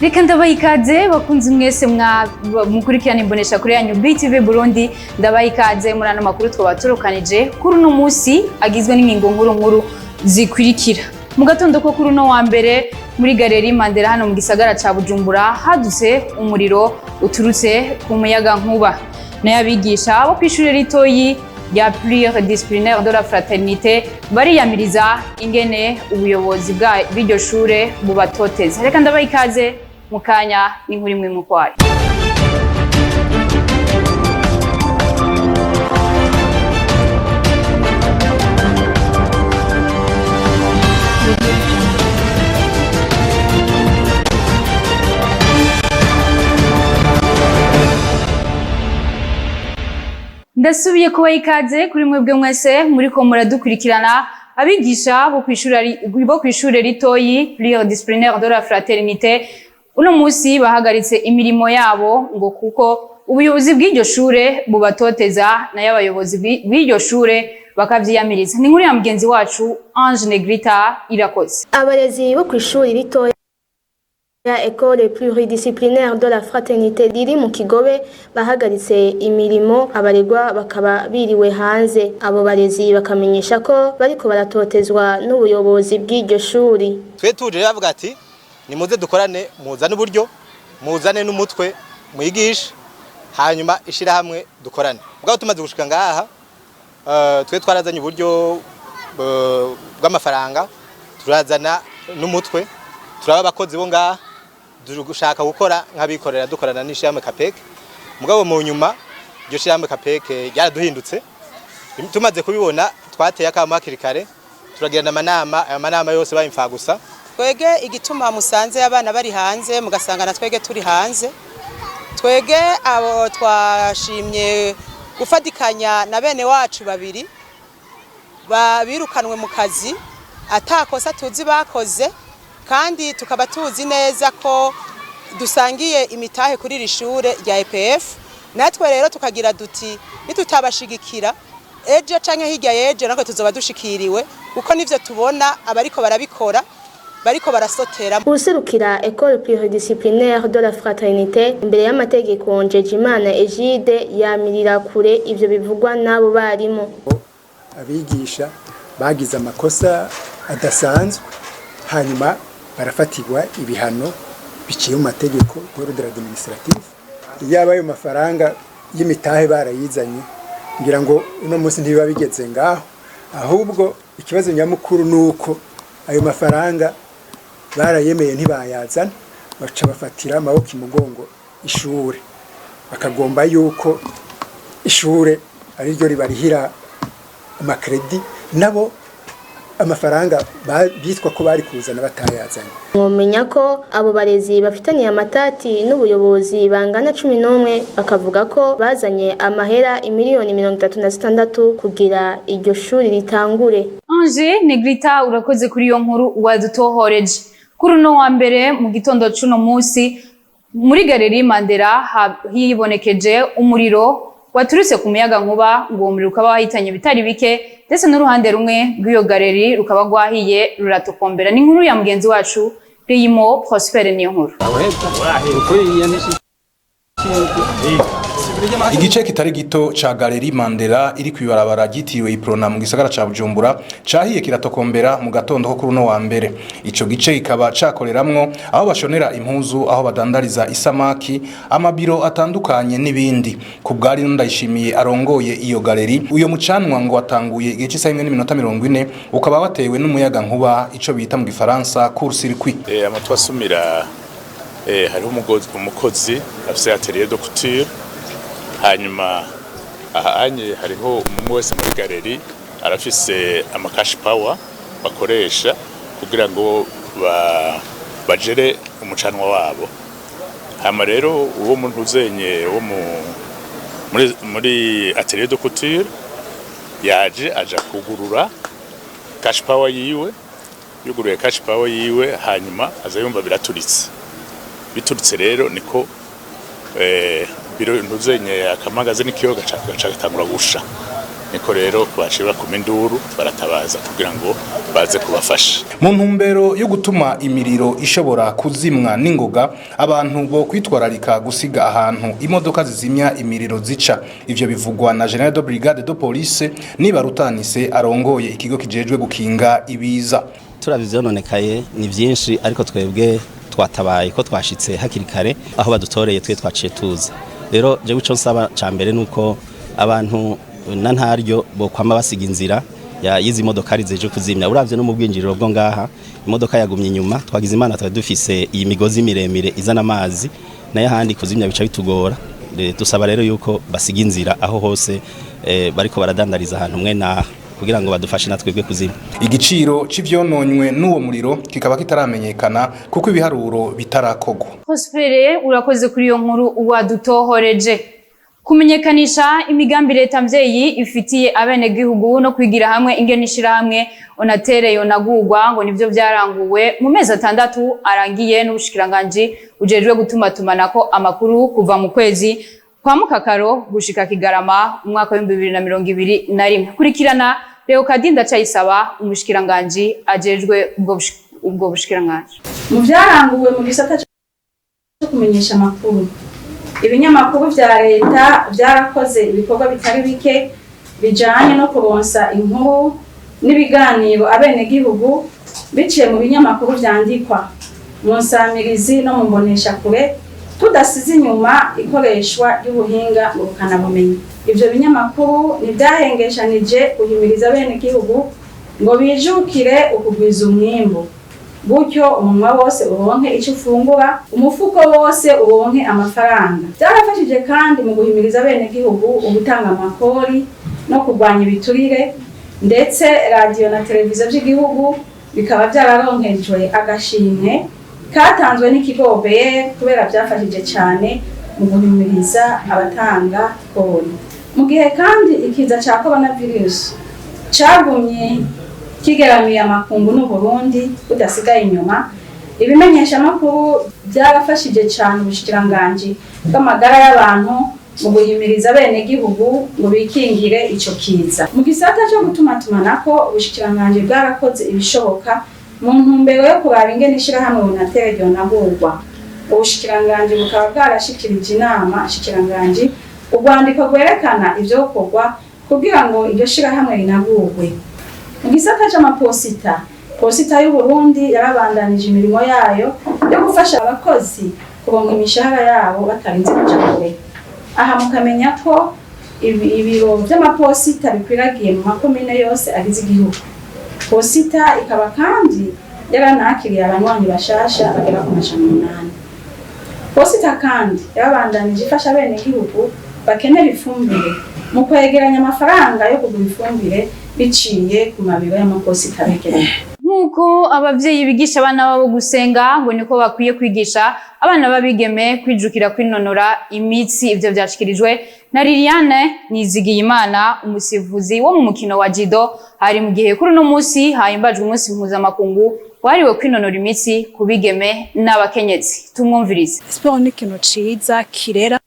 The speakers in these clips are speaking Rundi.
Reka ndabaha ikaze, bakunzi mwese mwa mukurikirana imbonesha kure yanyu BTV Burundi. Ndabaha ikaze muri ano makuru twabaturukanije kuri uno munsi, agizwe n'ingingo nkuru nkuru zikurikira. Mu gatondo ko kuri uno wa mbere, muri Galerie Mandela hano mu gisagara ca Bujumbura hadutse umuriro uturutse ku muyaga nkuba. Nayo abigisha bo kw'ishure ritoyi rya Pluridisciplinaire de la Fraternité bariyamiriza ingene ubuyobozi bw'iryo shure bubatoteza. Reka ndabaha ikaze mu kanya n'inkuru imwe mukwayo. Ndasubiye kubaha ikaze kuri mwebwe mwese muriko muradukurikirana. Abigisha bo kw'ishure ritoyi Pluridisciplinaire de la Fraternité uno munsi bahagaritse imirimo yabo ngo kuko ubuyobozi bw'iryo shure bubatoteza, nayo abayobozi b'iryo shure bakavyiyamiriza. Ni inkuru ya mugenzi wacu Ange Negrita Irakoze. Abarezi bo kw'ishuri ritoya ya Ecole Pluridisciplinaire de la Fraternité riri mu Kigobe bahagaritse imirimo, abaregwa bakaba biriwe hanze. Abo barezi bakamenyesha ko bariko baratotezwa n'ubuyobozi bw'iryo shuri. Twe tuje bavuga ati: "Nimuze dukorane, muzane uburyo, muzane n'umutwe, mwigishe, hanyuma ishirahamwe dukorane." Ubwo tumaze gushika ngaha, twe twarazanye uburyo bw'amafaranga, turazana n'umutwe, turaba abakozi bo ngaha, dushaka gukora nk'abikorera, dukorana n'ishirahamwe Kapeke. Mugabo mu nyuma iryo shirahamwe Kapeke ryaraduhindutse. Tumaze kubibona, twateye akamo hakiri kare, turagirana amanama. Ayo manama yose bayimfa gusa. Twege igituma musanze abana bari hanze, mugasanga na twege turi hanze, twege abo twashimye gufatikanya na bene wacu babiri birukanwe mu kazi atakosa tuzi bakoze, kandi tukaba tuzi neza ko dusangiye imitahe kuri iri shure rya EPF. Natwe rero tukagira duti: nitutabashigikira, ejo canke hirya y'ejo natwe tuzoba dushikiriwe, kuko nivyo tubona abariko barabikora bariko barasotera. Uwuserukira Ecole Pluridisciplinaire de la Fraternité imbere y'amategeko, Njejimana Egide, yamirira kure ivyo bivugwa n'abo barimu. Abigisha bagize amakosa adasanzwe, hanyuma barafatirwa ibihano biciye mu mategeko, ordre administratif. Yaba ayo mafaranga y'imitahe barayizanye, ngira ngo uno munsi ntibiba bigeze ngaho. Ahubwo ikibazo nyamukuru ni uko ayo mafaranga barayemeye ntibayazana, baca bafatira amaboko imugongo ishure, bakagomba yuko ishure ariryo ribarihira ama crédits, nabo amafaranga bitwa ko bari kuzana batayazanye. Mwomenya ko abo barezi bafitaniye amatati n'ubuyobozi bangana 11, bakavuga ko bazanye amahera imiliyoni 36 kugira iryo shuri ritangure. Ange Negrita, urakoze kuri iyo nkuru wadutohoreje. Kuri uno wa mbere mu gitondo c'uno munsi, muri Galerie Mandela hibonekeje umuriro waturutse ku muyaga nkuba, ngo uwo muriro ukaba wahitanye bitari bike, ndetse n'uruhande rumwe rw'iyo galerie rukaba rwahiye ruratokombera. Ni inkuru ya mugenzi wacu Riyimo Prosper. Niyo nkuru. Igice kitari gito ca Galerie Mandela iri kw'ibarabara ryitiriwe Iprona mu gisagara ca Bujumbura cahiye kiratokombera mu gatondo ko kuri uno wa mbere. Ico gice kikaba cakoreramwo aho bashonera impuzu, aho badandariza isamaki, amabiro atandukanye n'ibindi. Ku bwari Ndayishimiye arongoye iyo galerie, uyo mucanwa ngo watanguye igihe c'isaha 1:40, ukaba watewe n'umuyaga nkuba, ico bita mu gifaransa court-circuit. Amatwi asumira, hariho umukozi afise atelier de couture, hanyuma ahanye hariho umwe wese muri galerie arafise ama cash power bakoresha kugira ngo bajere umucanwa wabo. Hama rero uwo muntu uzenye wo muri atelier de couture yaje aja kugurura cash power yiwe. Yuguruye cash power yiwe, hanyuma aza yumva biraturitse. Biturutse rero niko biro ntuzenye akamagaze n'ikiyoga gaca gatangura gusha. Niko rero baciye bakoma induru, baratabaza kugira ngo baze kubafasha. Mu ntumbero yo gutuma imiriro ishobora kuzimwa n'ingoga, abantu bo kwitwararika gusiga ahantu imodoka zizimya imiriro zica. Ivyo bivugwa na Général de Brigade de Police Niba Rutanise, arongoye ikigo kijejwe gukinga ibiza. Turavye ivyononekaye ni vyinshi, ariko twebwe twatabaye ko twashitse hakiri kare. Aho badutoreye twe twaciye tuza. Rero jewe ico nsaba ca mbere nuko abantu na ntaryo bokwama basiga inzira y'izi modokari zije kuzimya. Uravye no mu bwinjiriro bwo ngaha, imodoka yagumye inyuma. Twagize Imana twari dufise iyi migozi miremire izana amazi, nayo ahandi kuzimya bica bitugora. Dusaba rero yuko basiga inzira aho hose bariko baradandariza ahantu mwe naha, kugira ngo badufashe natwebwe kuzimya. Igiciro c'ivyononywe n'uwo muriro kikaba kitaramenyekana kuko ibiharuro bitarakogwa. Prospere, urakoze kuri iyo nkuru wadutohoreje. Kumenyekanisha imigambi leta mvyeyi ifitiye abenegihugu no kwigira hamwe ingene ishirahamwe Onatere yonagurwa ngo nivyo vyaranguwe mu mezi 6 arangiye n'ubushikiranganji bujejwe gutumatumanako amakuru kuva mu kwezi kwa Mukakaro gushika Kigarama umwaka wa 2021. Kurikirana Leokadi Ndacayisaba, umushikiranganji ajejwe ubwo bushikiranganji. Mu byaranguwe mu gisata cyo kumenyesha amakuru, ibinyamakuru vya leta vyarakoze ibikorwa bitari bike bijanye no kuronsa inkuru n'ibiganiro abenegihugu biciye mu binyamakuru vyandikwa, mu nsamirizi no mu mboneshakure, tudasize inyuma ikoreshwa ry'ubuhinga ngurukanabumenyi. Ivyo binyamakuru ntibyahengeshanije guhimiriza abenegihugu ngo bijukire ukugwiza umwimbu, gutyo umunwa wose uronke icyo ufungura, umufuko wose uronke amafaranga. Byarafashije kandi mu guhimiriza abenegihugu ugutanga amakori no kurwanya ibiturire, ndetse radiyo na televiziyo by'igihugu bikaba byararonkejwe agashimwe katanzwe n'ikigo OBR kubera byafashije cyane mu guhimiriza abatanga kori. Mu gihe kandi ikiza cya coronavirus cagumye kigeramiye amakungu n'Uburundi budasigaye inyuma, ibimenyeshamakuru byarafashije cyane ubushikiranganji bw'amagara y'abantu mu guhimiriza abenegihugu ngo bikingire ico kiza. Mu gisata cyo gutumatumanako, ubushikiranganji bwarakoze ibishoboka mu ntumbero yo kuraba ingene ishirahamwe Onatere ryonagurwa. Ubushikiranganji bukaba bwarashikirije inama nshikiranganji urwandiko rwerekana ivyokorwa kugira ngo iryo shirahamwe rinagurwe. Mu gisata c'amaposita, Posita y'u Burundi yarabandanije imirimo yayo yo gufasha abakozi kuronka imishahara yabo batarinze kuja kure. Aha mukamenya ko ibiro vy'amaposita bikwiragiye mu makomine yose agize igihugu. Posita ikaba kandi yaranakiriye abanywanyi bashasha bagera ku 800. Posita kandi yarabandanije ifasha abenegihugu bakenera ifumbire mu kwegeranya amafaranga yo kugura ifumbire biciye ku mabiro y'amaposita abegereye. Nk'uko abavyeyi bigisha abana babo gusenga, ngo niko bakwiye kwigisha abana b'abigeme kwijukira kwinonora imitsi. Ivyo vyashikirijwe na Liliane Nizigiyimana, umusifuzi wo mu mukino wa judo. Hari mu gihe kuri uno musi hahimbajwe umunsi mpuzamakungu wahariwe kwinonora imitsi ku bigeme n'abakenyezi. Tumwumvirize. Siporo ni ikintu ciza kirera.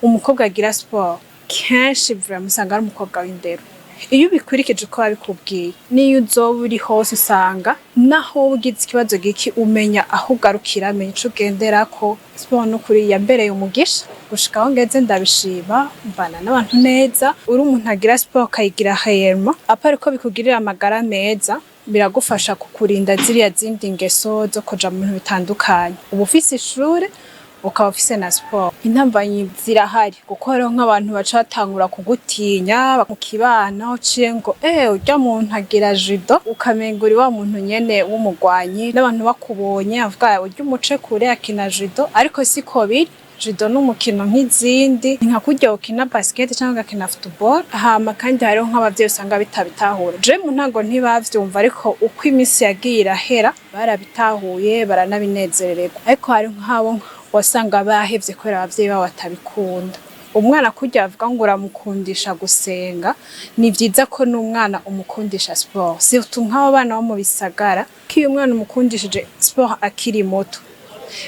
Umukobwa agira siporo kenshi vraiment usanga ari umukobwa w'indero. Iyo ubikurikije uko babikubwiye, niyo uzoba uri hose, usanga naho wowe ugize ikibazo giki umenya aho ugarukira, umenya ico ugenderako. Siporo n'ukuri yambereye umugisha gushika aho ngeze, ndabishima, mbana n'abantu neza. Uri umuntu agira siporo ukayigira réellement, à part ko bikugirira amagara meza, biragufasha kukurinda ziriya zindi ngeso zo kuja mu bintu bitandukanye. Uba ufise ishure, ukaba ufise na siporo. Intambanyi zirahari, kuko hariho nk'abantu baca batangura kugutinya mu kibano, uciye ngo urya muntu agira judo, ukamenga uri wa muntu nyene w'umugwanyi, n'abantu bakubonye avuga urya umuce kure akina judo. Ariko siko biri. Judo n'umukino nk'izindi, ni nka kurya ukina basket cyangwa ugakina football. Hama kandi hariho nk'abavyeyi usanga bitabitahura. Je mu ntango ntibavyumva, ariko uko iminsi yagiye irahera barabitahuye, baranabinezerererwa. Ariko hari nk'abo wasanga bahevye kubera abavyeyi babo batabikunda. Umwana kurya bavuga ngo uramukundisha gusenga, ni vyiza ko n'umwana umukundisha sport, surtout nk'abo bana bo mu bisagara, ko iyo umwana umukundishije sport akiri muto,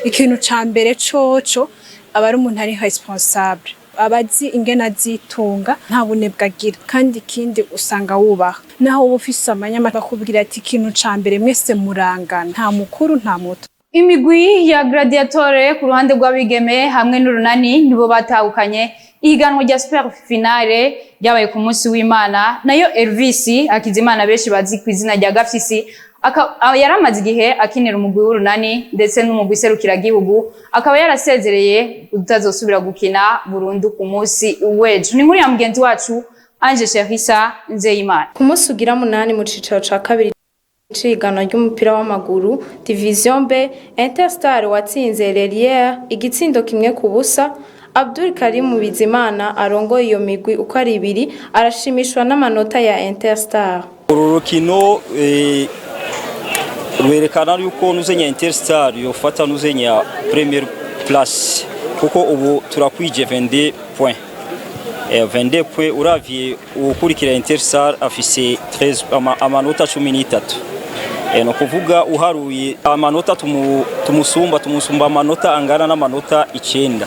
ikintu ca mbere coco aba ari umuntu ari responsable. Abazi ingene azitunga, nta bunebwe agira. Kandi ikindi, usanga wubaha naho uba ufise amanyama, bakubwira ati ikintu ca mbere mwese murangana, nta mukuru nta muto. Imigwi ya Gladiatore ku ruhande rw'abigeme hamwe n'Urunani nibo batahukanye ihiganwa rya super finale ryabaye ku munsi w'Imana. Nayo Elvis Hakizimana, benshi bazi ku izina rya Gafisi, yaramaze igihe akinira umugwi w'Urunani ndetse n'umugwi serukiragihugu, akaba yarasezereye utazosubira gukina burundu ku munsi w'ejo. Ni inkuru ya mugenzi wacu Ange Sherisa Nzeyimana. Ku munsi ugira munani mu cicaro ca kabiri c'ihiganwa ry'umupira w'amaguru Division B, Interstar watsinze Lelière igitsindo 1-0. Abdul Karim Bizimana arongoye iyo migwi uko ari ibiri arashimishwa n'amanota ya Interstar. Uru rukino rwerekana yuko nuzenya Interstar yofata nuzenya première place, kuko ubu turakwije 22 points. 22 points, uravye ukurikira Interstar afise 13, amanota 13. No kuvuga uharuye amanota tumusumba amanota angana n'amanota 9.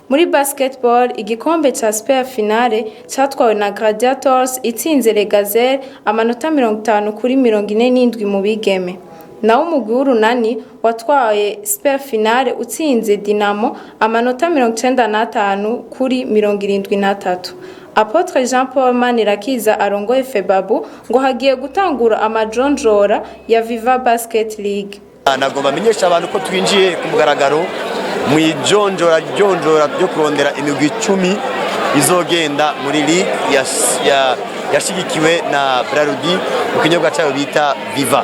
Muri basketball, igikombe ca super finale catwawe na Gladiators itsinze Les Gazelles amanota 50-47 mu bigeme. Nawo umugwi w'Urunani watwaye super finale utsinze Dinamo amanota 95-73. Apôtre Jean Paul Manirakiza arongoye Febabu ngo hagiye gutangura amajonjora ya Viva Basket League. Nagomba amenyesha abantu ko twinjiye ku mugaragaro mu ijonjora jonjora ryo kurondera imigwi 10 izogenda muri ligue yashigikiwe na Brarudi mu kinyobwa cyayo bita Viva.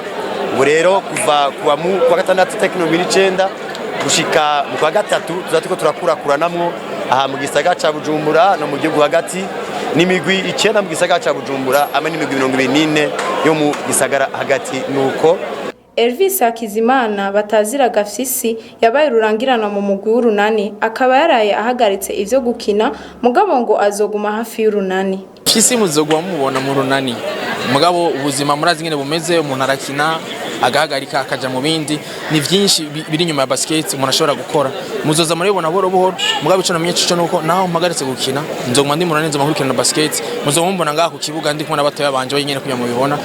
Ubu rero kuva kuwa mu kwa gatandatu tariki 29 gushika mu kwa gatatu tuza turiko turakurakuranamwo aha mu gisagara ca Bujumbura no mu gihugu hagati, n'imigwi 9 mu gisagara ca Bujumbura hamwe n'imigwi 24 yo mu gisagara hagati, nuko. Elvis Hakizimana batazira Gafisi yabaye rurangirana mu mugwi w'Urunani, akaba yaraye ahagaritse ivyo gukina, mugabo ngo azoguma hafi y'Urunani. Fisi muzogwa mubona mu Runani, mugabo ubuzima murazi ngene bumeze, umuntu arakina agahagarika akaja mu bindi. Ni vyinshi biri inyuma ya basket umuntu ashobora gukora, muzoza murabibona buhoro buhoro. Mugabo ico namenye cyo nuko naho mpagaritse gukina, nzoguma ndi mu Runani, nzoma nkurikirana basket, muzoma mumbona ngaha ku kibuga ndi kumwe n'abatoya banje nyene kugira mubibona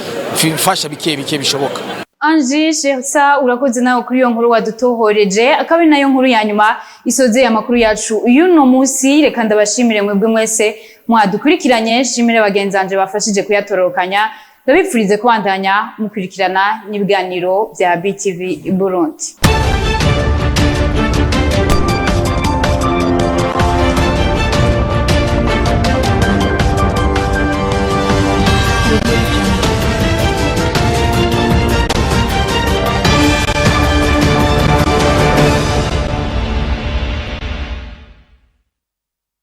mfasha bike bike bishoboka. Angie Shersa, urakoze nawe kuri iyo nkuru wadutohoreje, akaba ari nayo nkuru ya nyuma isozeye amakuru yacu y'uno munsi. Reka ndabashimire mwebwe mwese mwadukurikiranye, shimire bagenzi banje bafashije kuyatororokanya, ndabipfurize kubandanya mukurikirana n'ibiganiro bya BTV Burundi.